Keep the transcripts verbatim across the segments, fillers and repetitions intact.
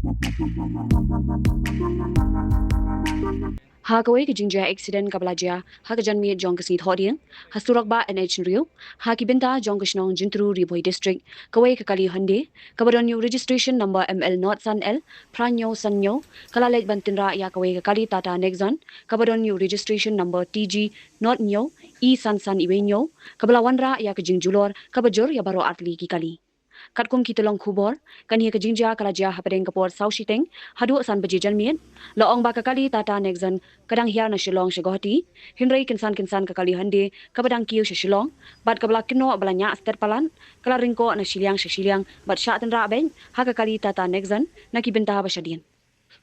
Ha kawei ka jingjia accident kaba la jia ha ka janmiet jong ka sngi Thohdieng ha surok bah N H hynriew, ha ki bynta jong ka shnong Jyntru, Ri Bhoi District, kawei ka kali Hyundai kaba don ïa u registration number M L not san L phra hynñiew san hynñiew ka la leit ban tynrah ïa kawei ka kali Tata Nexon kaba don ïa u registration number T G not hynñiew E san san iwei hynñiew, kaba la wanrah ïa ka jingjulor kaba jur ïa baroh artylli ki kali. Katkum ki tyllong khubor, kane ka jingjia ka la jia hapdeng ka por saw shiteng haduh san baje janmiet. La ong ba ka kali Tata Nexon ka dang hiar na Shillong sha Guwahati, hynrei kynsan kynsan ka kali Hyundai kaba dang kiew sha Shillong bad kaba la kynnoh ba la ñiah stet palat, ka la ryngkoh na shiliang sha shiliang bad shah tynrah beit ha ka kali Tata Nexon na ki bynta ba shadien.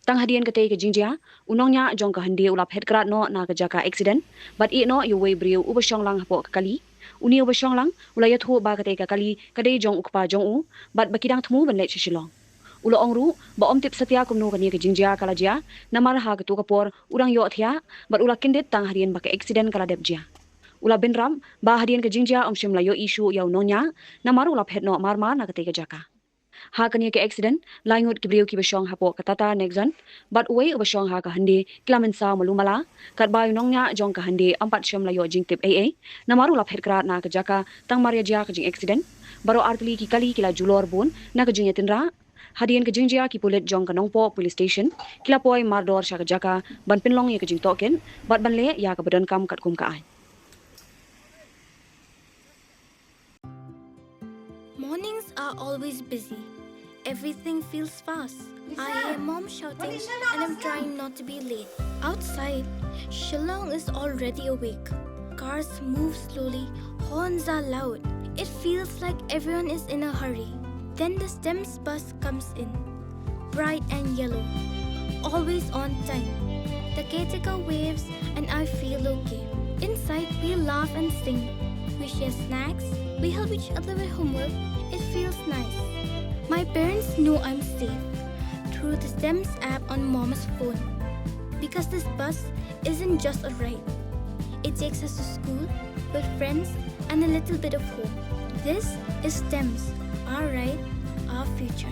Tang hadien katei ka jingjia, u nongñiah jong ka Hyundai u la phet krad noh na ka jaka accident bad ïeh noh ïa uwei u briew uba shong lang hapoh ka kali. Une uba shong lang u la ïathuh ba katei ka kali ka dei jong u kpa jong u bad ba ki dang thmu ban leit sha Shillong. U la ong ruh ba um tip satia kumno kane ka jingjia ka la jia, namar ha kato ka por u dang ïohthiah bad u la kyndit tang hadien ba ka accident ka la dep jia. U la bynrap ba hadien ka jingjia um shym la ïohi shuh ïa u nongñiah, namar u la phet noh mar mar na katei ka jaka. Ha kane ka accident, lai ngut ki briew kiba shong hapoh ka Tata Nexon bad uwei uba shong ha ka Hyundai ki la mynsaw malu mala, katba u nongñiah jong ka Hyundai um pat shym la ïoh jingtip ei ei, namar u la phet krad na ka jaka tang mar ïa jia ka jingaccident. Baroh artylli ki kali ki la julor bun na ka jingïatynrah. Hadien ka jingjia ki pulit jong ka Nongpoh Police Station ki la poi mardor sha ka jaka ban pynlong ïa ka jingtohkit bad ban leh ïa kaba donkam katkum ka aiñ. Mornings are always busy. Everything feels fast. I hear mom shouting and I'm trying not to be late. Outside, Shillong is already awake. Cars move slowly, horns are loud. It feels like everyone is in a hurry. Then the STEMS bus comes in, bright and yellow, always on time. The caretaker waves and I feel okay. Inside, we laugh and sing. We share snacks. We help each other with homework. It feels nice. My parents know I'm safe through the STEMS app on mom's phone. Because this bus isn't just a ride, it takes us to school, with friends, and a little bit of home. This is STEMS, our ride, our future.